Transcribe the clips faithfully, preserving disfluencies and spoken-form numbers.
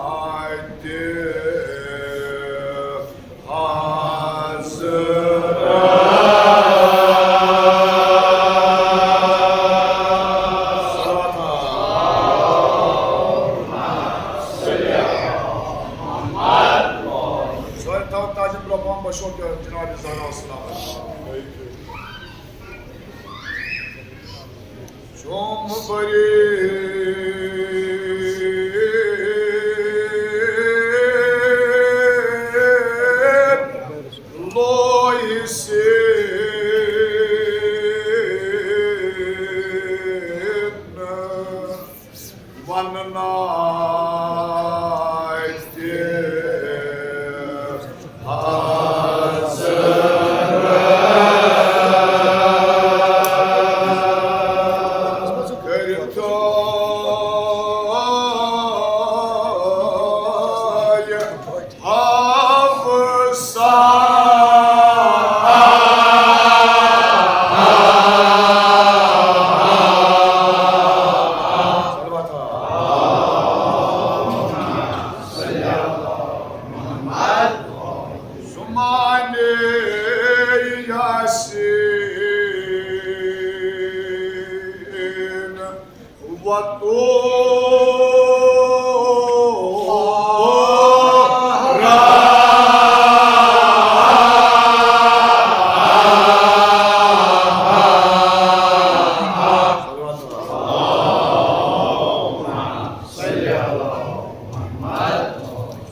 ونناتہِ حضرت۔ سٲری تھاوو تعظیم برٛونٛہہ پہم، بہٕ چھُس جناب زہرا سلام۔ شوم بری لوی سین ونناتہِ زمانِ یاسین وطور۔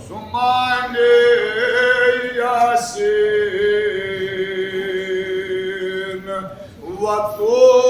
زمانِ یاسین وطور۔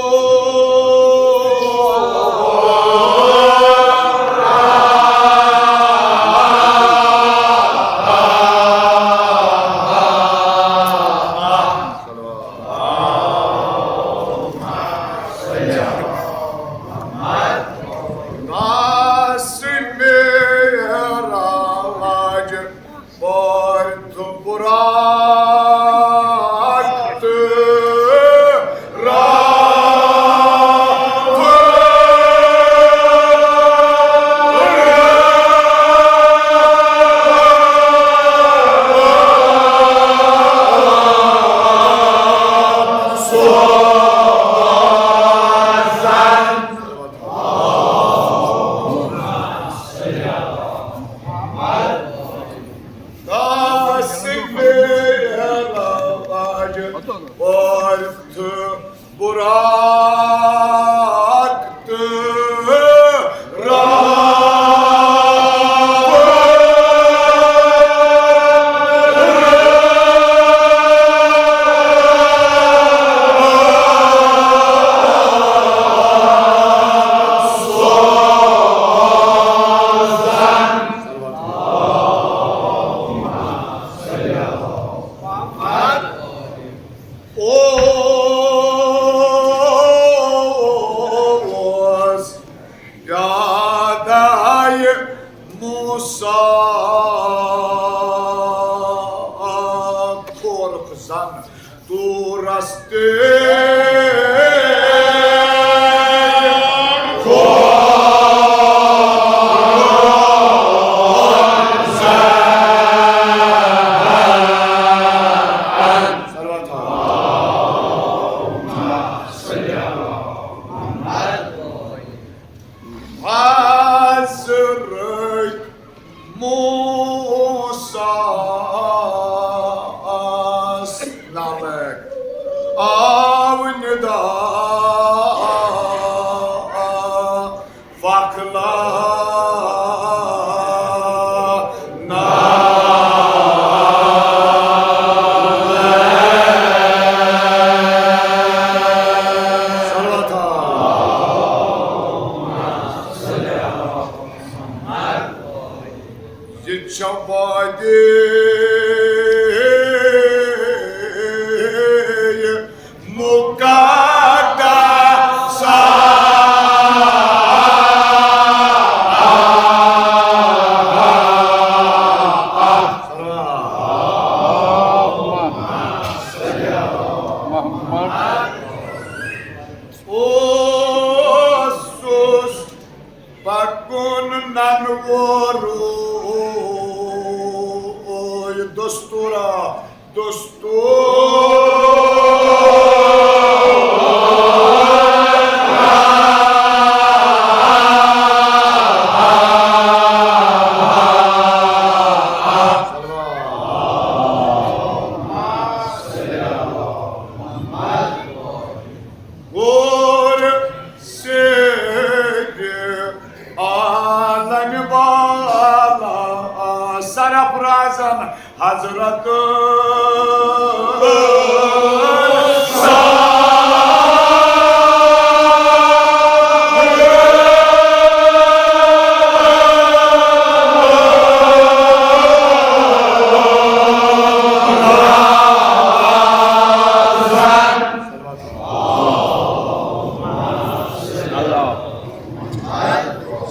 اوس پیادایہِ موسیٰ کھورُکھ زن طورس تہِ۔ حضرت موسیٰ نالک آو ندا فخلا نا۔ یہِ چھےٚ وادی پکُن ننوورو دستورا، دستور۔ اور سیدِ عالم والا سرفرازن حضرت۔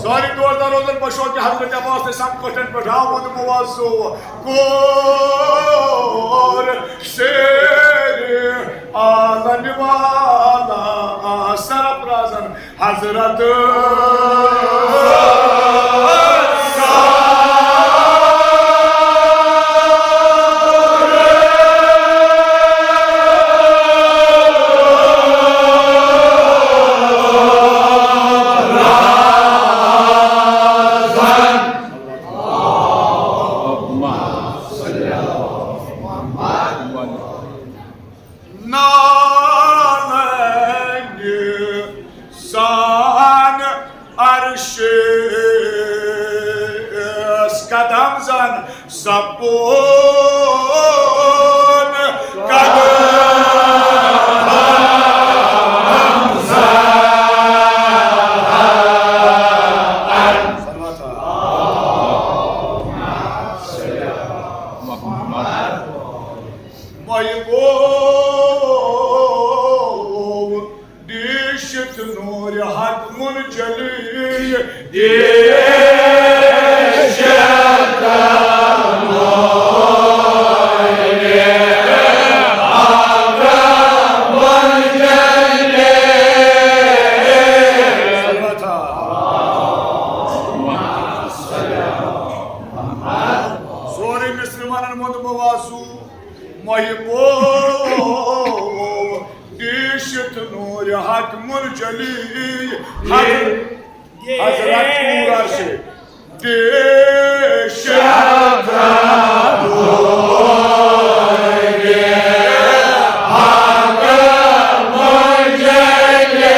ساری دور دروزن پشو کہ حضرت عباس نے سب کٹن پٹھا ود موازو کور سیر عالم والا سرفرازن حضرت۔ نالنہِ سان عرشس قدم زن سپون قدم زن۔ محبوب دیشت نور حق منجلی، دیشت نور حق منجلی۔ سورُے مِسلمانن ووٚن بہٕ وازو۔ محبوب دیشت نور حق منجلی، حضرت، حضرت پورا سے دیشت نور حق منجلی۔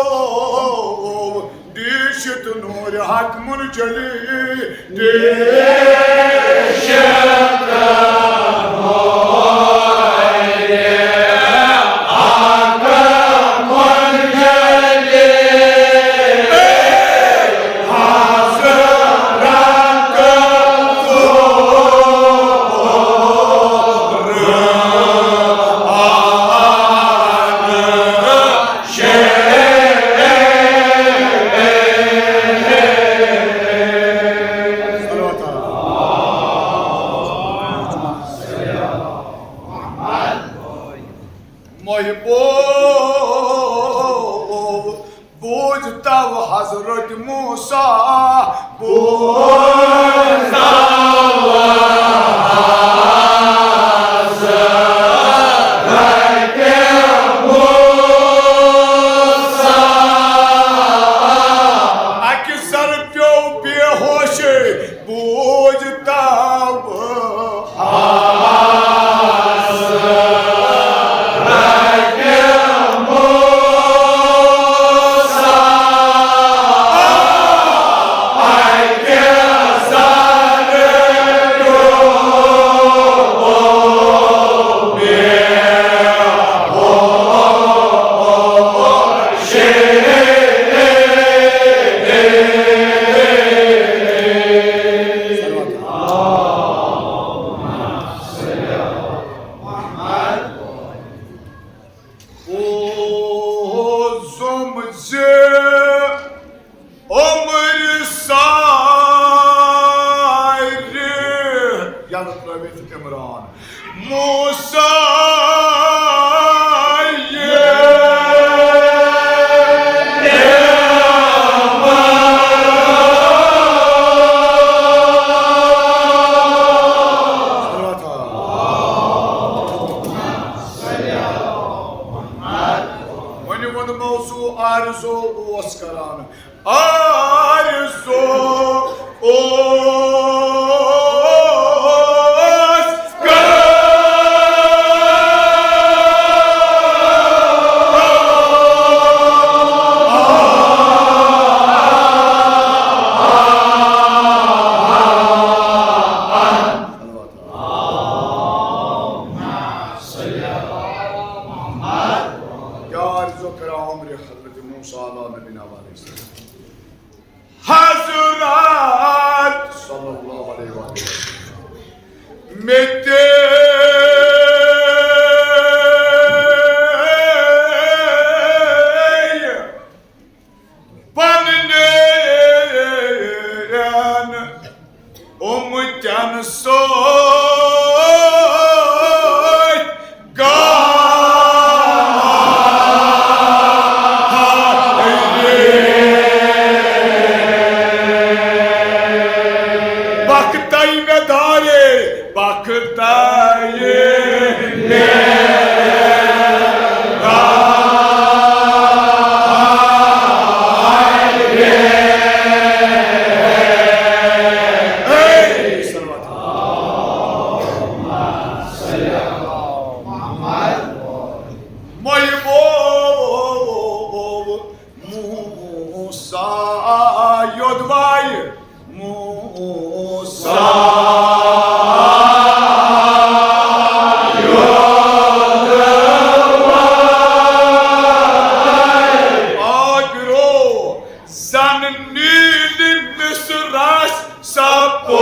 محبوب دیشت نور حق منجلی، دیشت نور حق منجلی۔ محبوب بوزتو حضرت موسیٰ، بوزتو حضرت موسیٰ۔ اکہِ سرٕ پیوٚو بے ہوشی، بوزتو پیٚتہِ پننہِ اُمتن سۭتۍ گاہ۔ وقتَے مےٚ دارے، وقتَے مےٚ دارے۔ صلوات۔ مۄیہِ موسیٰ یوٚدوَے، موسیٰ یوٚدوَے۔ آ برو زن نیٖلہِ مصرس سپُد۔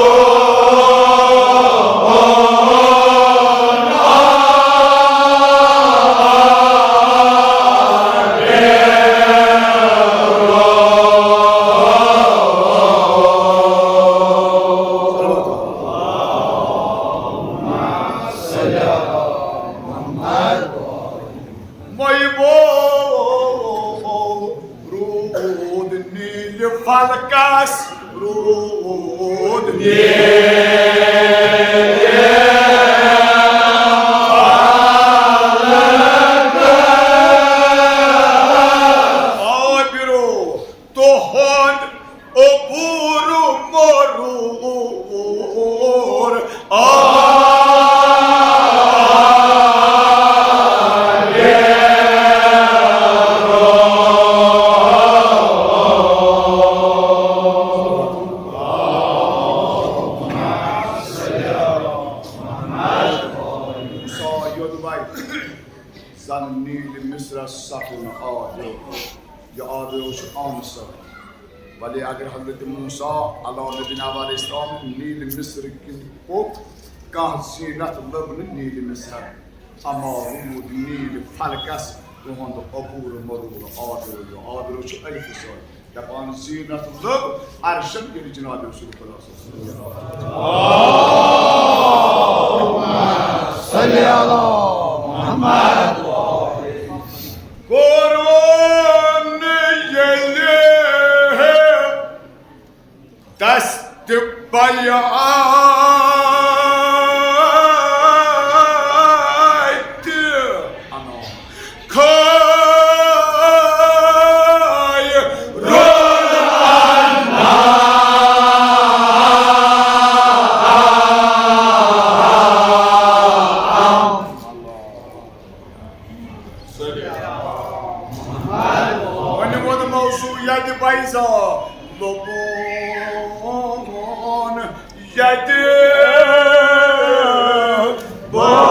مۄیہِ موسیٰ روٗد نیٖلہِ فلکس، روٗد نیٖلہِ فلکس۔ آ برو تُہُنٛد عبور مرور۔ آ یوٚدوَے زن نیٖلہِ مصرس سکوٗن آب یوٚت۔ یہِ آب یوٚت چھُ آمُت سٲری۔ ولی اگر حضرت موسیٰ علیہ نبینا علیہ السلام نیٖلہِ مصر کِنۍ پوٚک، کانٛہہ زیٖنت لٔب نہٕ نیٖلہِ مصر، اما روٗد نیٖلہِ فلکس تُہُنٛد عبور مرور۔ آب یوٚت، یہِ آب یوٚت چھُ ألفہِ سۭتۍ۔ دپان زینت لٔب عرشن ییٚلہِ جناب رسول خدا صلی اللہ علیہ وسلم۔ صلی علی محمد۔ کوٚرُن ییٚلہِ دست بیعت انا۔ خیر الانام۔ وۄنۍ ووٚن موضوع ییٚتہِ بیضا لوٚبُن۔ ییٚتہِ بہٕ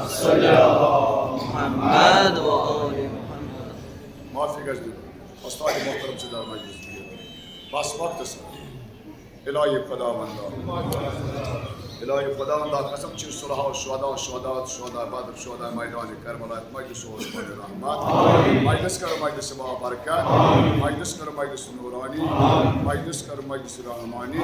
صلی اللہ محمد و آل محمد۔ معافی گژھِ دیُن۔ استاد محترم چھِ درمائی دِژمٕژ۔ بس وقتس۔ الہی خداوندا، الہی خداوندا، قسم چھِ صلحاء، شہداء، شہداء، شہداء بدر، شہداء میدان کربلا، مجلس اوس پنٕنۍ رحمت۔ مجلس کر مجلس با برکت۔ مجلس کر مجلس نورانی۔ مجلس کر مجلس رحمانی۔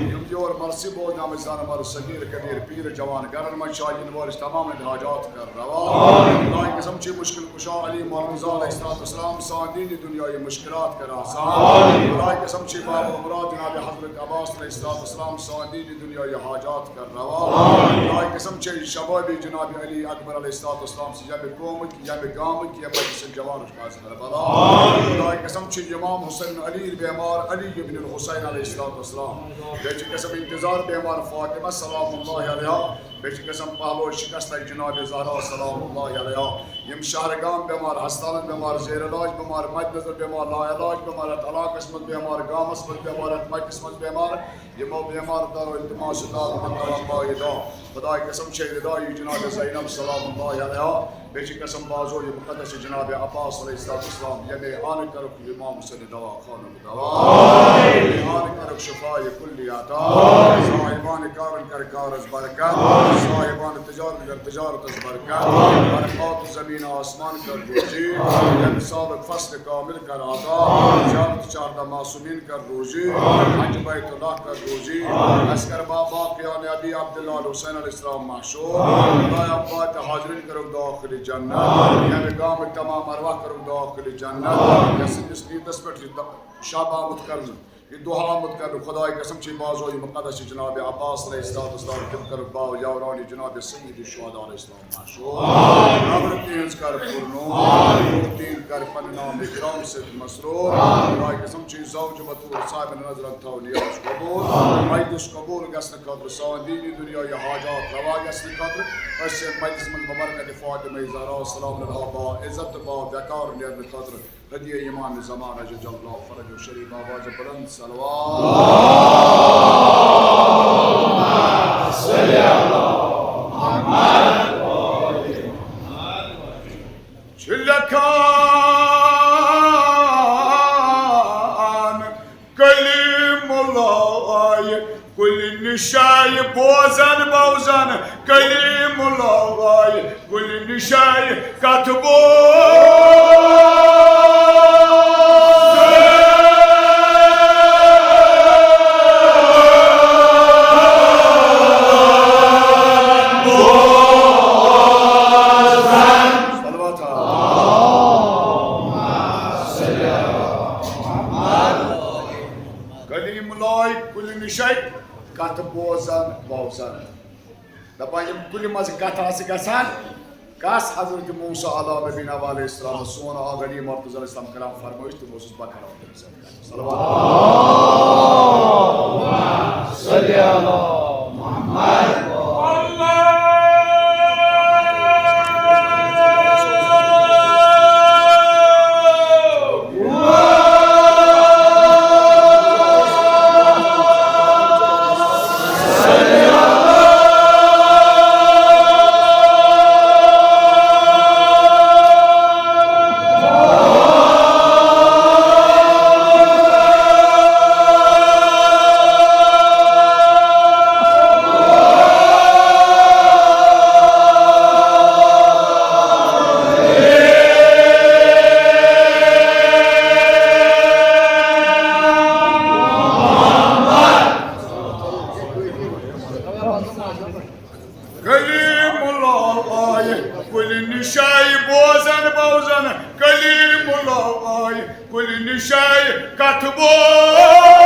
یِم یور مرثی بوزنہٕ آمٕتۍ زنہٕ مرد، صغیر کبیر، پیٖر جوان، گرن منٛز چھِ آز یِنہٕ وٲلۍ چھِ تمام ہٕنٛدۍ حاجات کر روا۔ الہی قسم چھِ مشکل کشا علی مرتضی علیہ الصلوۃ والسلام سان دینی دنیائی مشکلات کر آسان۔ الہی قسم چھِ باب مراد جناب حضرت عباس علیہ الصلوۃ والسلام سان دینی دنیائی حاجات کر روا۔ الہی قسم چھِ شبابی جناب علی اکبر علیہ الصلوۃ والسلام سٕنٛز ییٚمہِ قومٕکۍ، ییٚمہِ گامٕکۍ، ییٚمہِ مجلس جوانٕچ کاز کربلا۔ الہی قسم چھِ امام حسین علی بیمار، علی ابن الحسین علیہ الصلوۃ والسلام۔ بیٚیہِ چھِ قسم انتظار بیمار فاطمہ سلام اللہ علیہا۔ بیٚیہِ چھِ قسم پہلو شکست جناب زہرا سلام اللہ علیہا۔ یِم شہرگام بیمار، ہسپتالن بیمار، زیر علاج بیمار، مد نظر بیمار، لا علاج بیمار، یتھ علاقس منٛز بیمار، گامس منٛز بیمار، یتھ مکس منٛز بیمار، یِمو بیمار دارو التماس دعا محمد علی پایدار۔ خدای قسم چھے ردایی جناب زینب سلام اللہ علیہا۔ بیٚیہِ چھِ قسم بازو یہِ مقدس چھِ جناب عباس علیہ الصلوۃ والسلام، ییٚمے آنہٕ کٔرٕکھ امام حسین دوا خانُک دوا۔ ییٚمے آنہٕ کٔرٕکھ شفای کلی عطا۔ صاحبان کارن کر کارس برکت۔ صاحبان تجارت کر تجارتس برکت۔ برکات زمین آسمان کر روزی۔ ییٚمہِ سالُک فصل کامل کر عطا۔ زیارت چاردہ معصومین کر روزی۔ حج بیت اللہ کر روزی۔ عسکر بابا قیان ابی عبداللہ حسین علیہ السلام محشور۔ خدایا پاتِ حاضرین کٔرٕکھ داخل جنت۔ ییٚمہِ گامٕکۍ تمام ارواح کٔرٕکھ داخل جنت۔ یَس أمِس نیٖتس پٮ۪ٹھ یہِ شب آمُت کرنہٕ، یہِ دۄہ آمُت کرنہٕ، خداے قسم چھے بازو یہِ مقدس چھِ جناب عباس علیہ الصلوۃ والسلام، تِم کٔرٕکھ باو یاوران یہِ جناب سید الشہداء علیہ السلام محشور۔ قبر تِہنٛز کر پر نور، تِہنٛد کر پننہِ نام اکرام سۭتۍ مسرور۔ خداے قسم چھے زوج بطور صاحبن نظرن تھاو نیاز قبول، مجلس قبول گژھنہٕ خٲطرٕ سٲنۍ دینی دنیاوی حاجات روا گژھنہٕ خٲطرٕ، أسۍ چھِ مجلس منٛز ببرکت فاطمہ زہرا سلام علیہا با عزت تہٕ با وقار نیرنہٕ خٲطرٕ ہدیہ امام زمان عجل اللہ فرج شریف آواز بلند صلوات۔ چھِ لیکھان کلیم اللہ کُلہِ نِشایہِ بوزان بوزان کلیم اللہ کُلہِ نِشایہِ کتھ بوزان۔ صلوات۔ کلیم اللہ کُلہِ نِشایہِ کتھ بوزان بوزان۔ دپان یِم کُلہِ منٛز کتھ آسہٕ گژھان، کس حضرت موسیٰ علیٰ نبینا علیہ السلام، سون آغا علی مرتضی علیہ السلام کران فرمٲیش، تِم اوسُس بہٕ کران تٔمِس سۭتۍ کتھ۔ صلوات۔ صلی علی محمد۔ کلیم اللہ آیہِ کُلہِ نِشایہِ بوزان بوزان، کلیم اللہ آیہِ کُلہِ نِشایہِ کتھ بوزان۔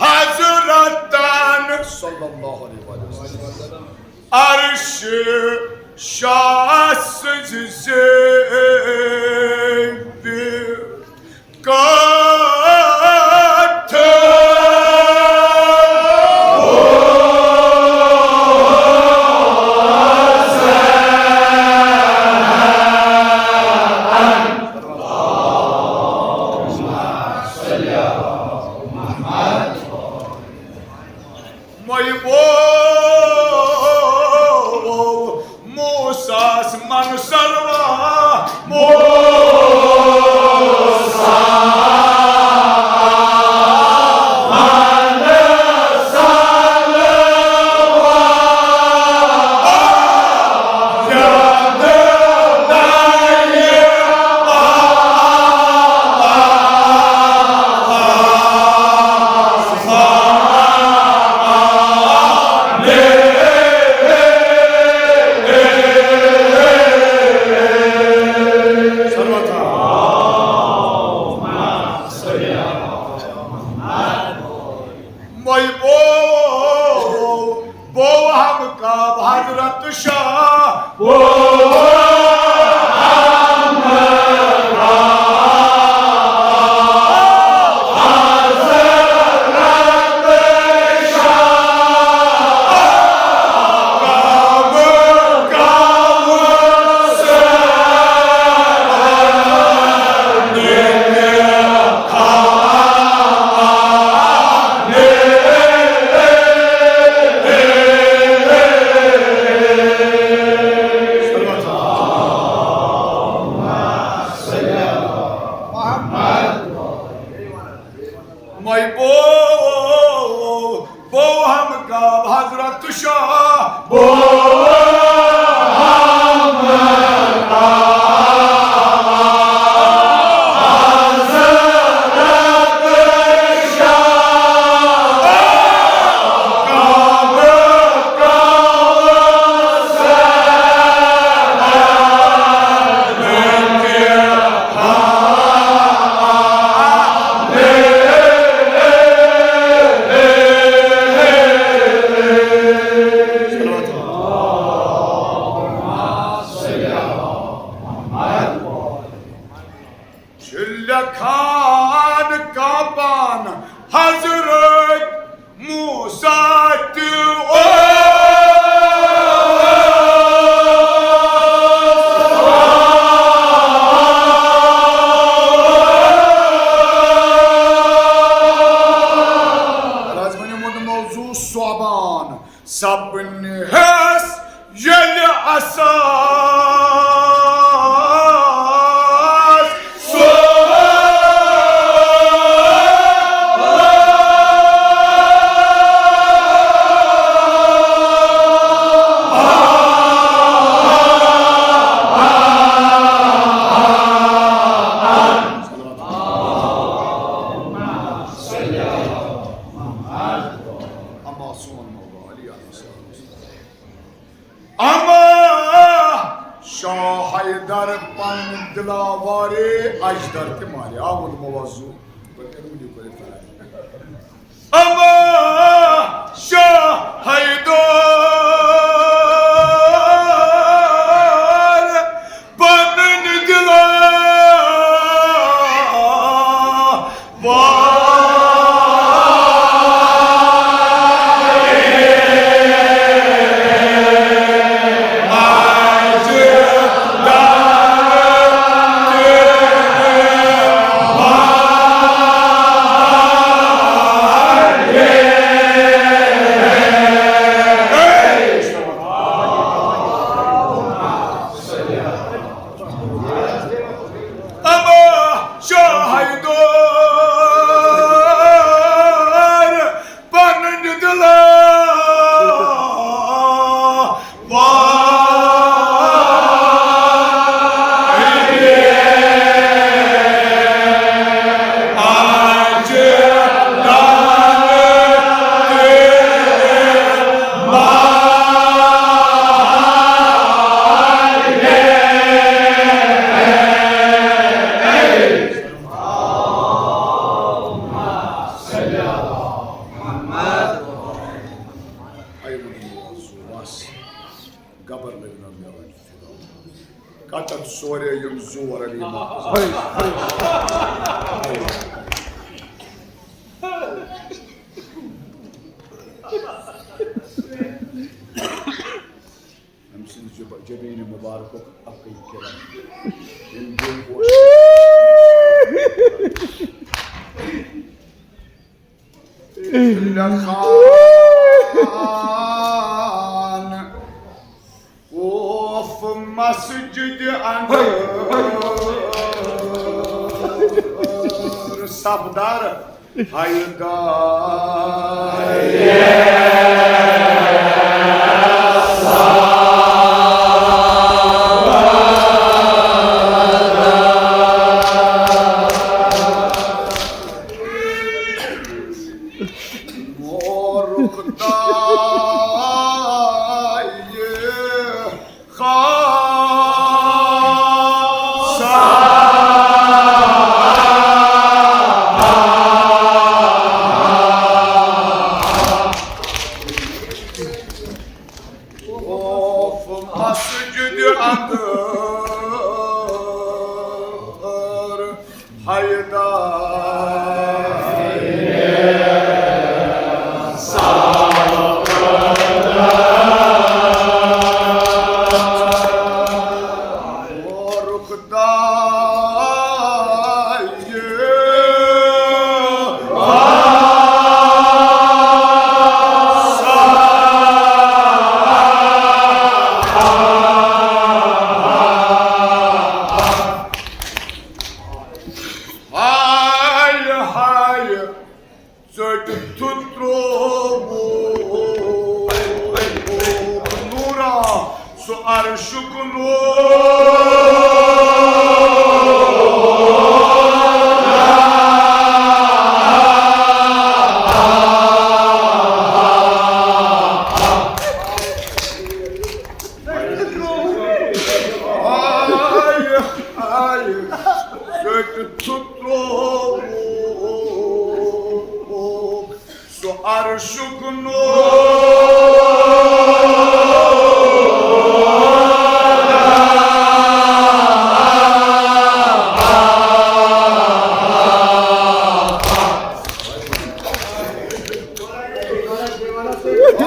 حضرتن صلی اللہ علیہ وسلم عرش شاہ سٕنٛزِ زیوِ کتھ مے بو موسیٰ ہس من سلوا، موسیٰ من سلوا۔ مے بو، بو ہم کعب حضرت شاہ، بو ہم کعب حضرت حضرت شاہ چھِ لیکھان کاپان حضرت موسیٰ تہِ اوس۔ رازِ وَنیومُت موضوع صوبان۔ سپنہِ ہس ییٚلہِ اساس سوز۔ اما سون مولا علی علیہ السلام۔ اما شاہ حیدر پنٕنۍ دلاوارِ اجدر تہِ مارِ۔ آ، ووٚنمو وضو۔ بہٕ کَرٕ وٕنی کٔرِتھ فرق۔ اما شاہ حیدر پنٕنۍ دلا اما شاہ حیدر پنٕنۍ دلا گبر لٔگۍ نہٕ مےٚ وۄنۍ۔ کتٮ۪ن سورے یِم زور علی محمد۔ أمۍ سٕنٛدِ جب-، جبیٖنہِ مُبارکُک اَکٕے قطرٕ۔ ییٚمہِ دِل اوس۔ لیکھان اوف مسجد اندر صفدر حیدر۔ مورُک دایہِ خاص۔ اوف مسجد اندر حیدر۔ مورُک دایہِ عرشُک نور۔ آیہِ، آیہِ، ژٔٹِتھ ترٛووُکھ سُہ عرشُک نور۔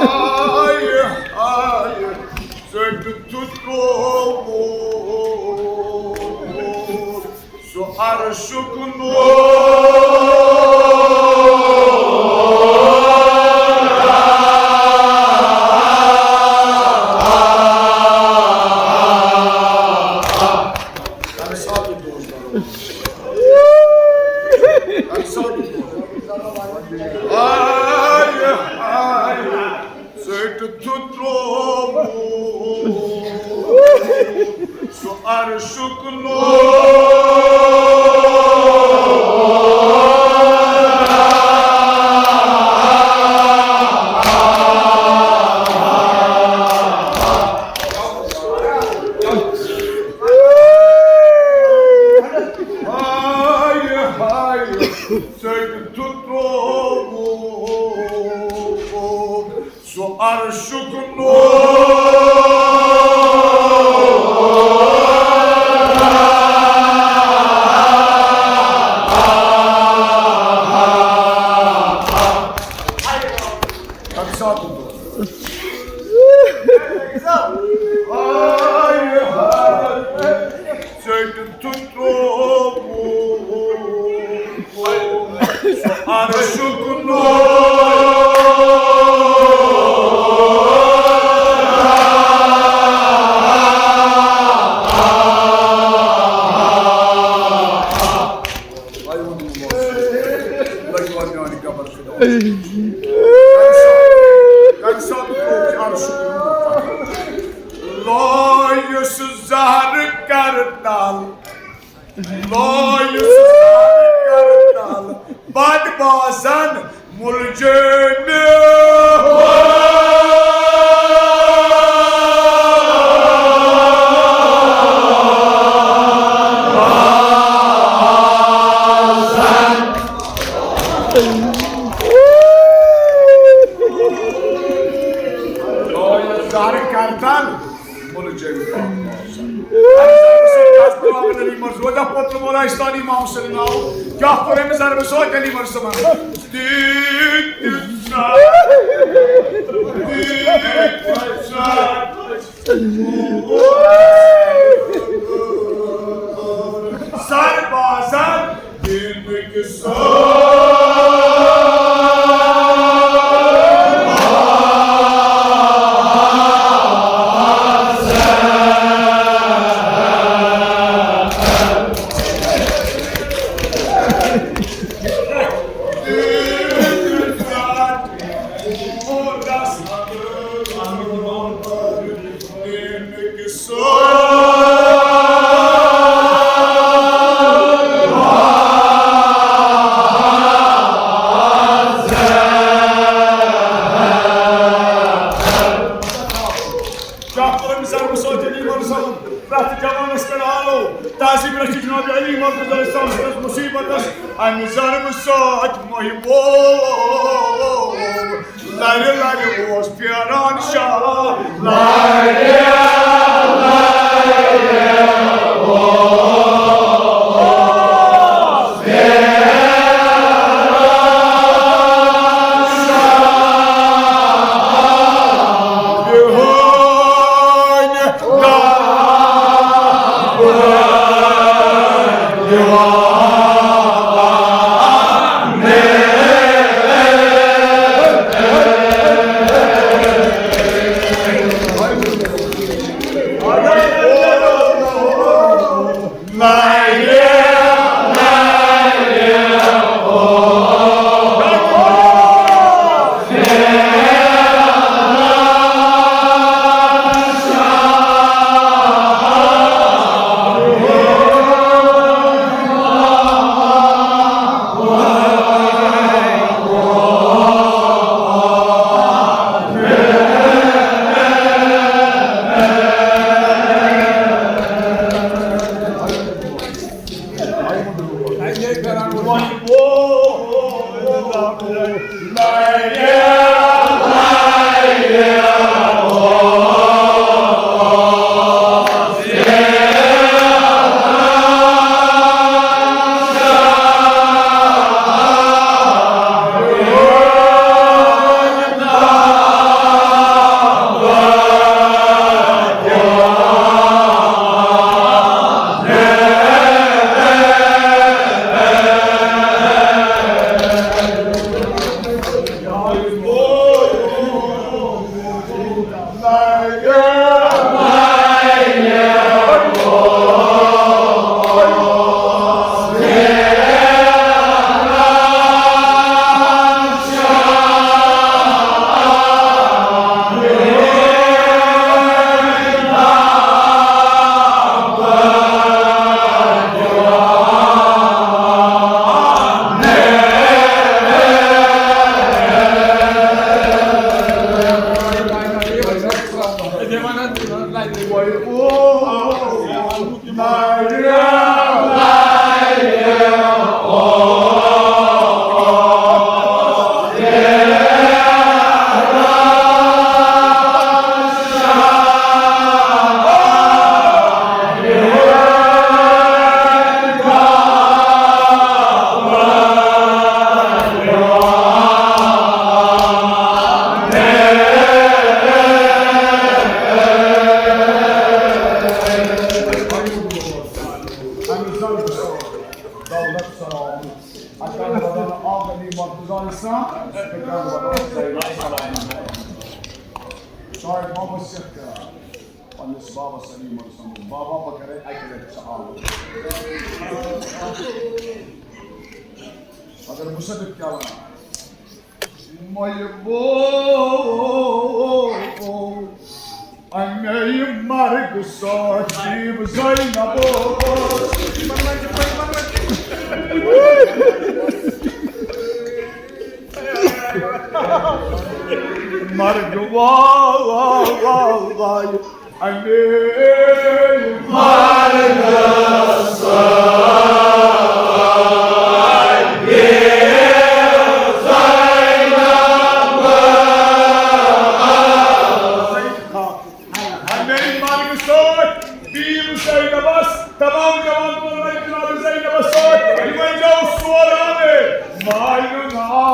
آیہِ، آیہِ، ژٔٹِتھ ترٛووُکھ سُہ عرشُک نور۔ اَمہِ ساتہٕ دوٚپ، اَمہِ ساتہٕ دوٚپ، آیہِ، آیہِ۔ ژٔٹِتھ ترٛووُکھ سُہ عرشُک نور۔ ہایہِ، ہایہِ، ژٔٹِتھ ترٛووُکھ سُہ عرشُک نور۔ اَمہِ ساتہٕ دوٚپ، ہایہِ، ہایہِ، ژٔٹِتھ ترٛووُکھ سُہ عرشُک نور۔ لگہِ وۄنۍ میٛانہِ قبر فِدا۔ کَمہِ ساتہٕ، کَمہِ ساتہٕ ترٛووُکھ عرشُک نور؟ لویُس زہرٕ کَرٕ تَل، لویُس زہرٕ کَرٕ تَل، بَد بازَن مُلجٲمہِ۔ لویُس زہرٕ کَرٕ تَل، مُلجٲمہِ۔ علی مرض، وجہ پوتُل مولا استانی امام حسین ناو، کیا کوٚر أمۍ ضربہٕ سۭتۍ علی مرض صٲبن؟ سربازن دِنٕکۍ سوال۔ شاہ قرآن سر مسوچ علی مرزا، پرٛٮ۪تھ جوانس پٮ۪ٹھ آلو، تہذیب رچھ جناب علی مرزا علیہ السلام سٕنٛدِس مصیبتس، امہِ ضربہٕ سۭتۍ محبوب۔ لرِ لرِ اوس پھیران شاہ۔ لرِ لرِ اوس پھیران شاہ۔ بِہٲنۍ دار بِہٲنۍ۔ شاید محمد شیخ کران پننِس بابس علی منصور، بابا، بہٕ کرے اکہِ لٹہِ ژےٚ آلو۔ مگر مصنف کیٛاہ ونان؟ مۄیہِ بو، اَمے مرگ سۭتۍ پیٖو زینبو۔ مرگ وای، اَمے مرگ سۭتۍ پیٖو زینبس۔ اَمے مرگ سۭتۍ پیٖو زینبس۔ تمام جوان تُلن وٲلۍ جناب زینبس سۭتۍ، یِمن گوٚو سورانہٕ ماینہٕ ناو۔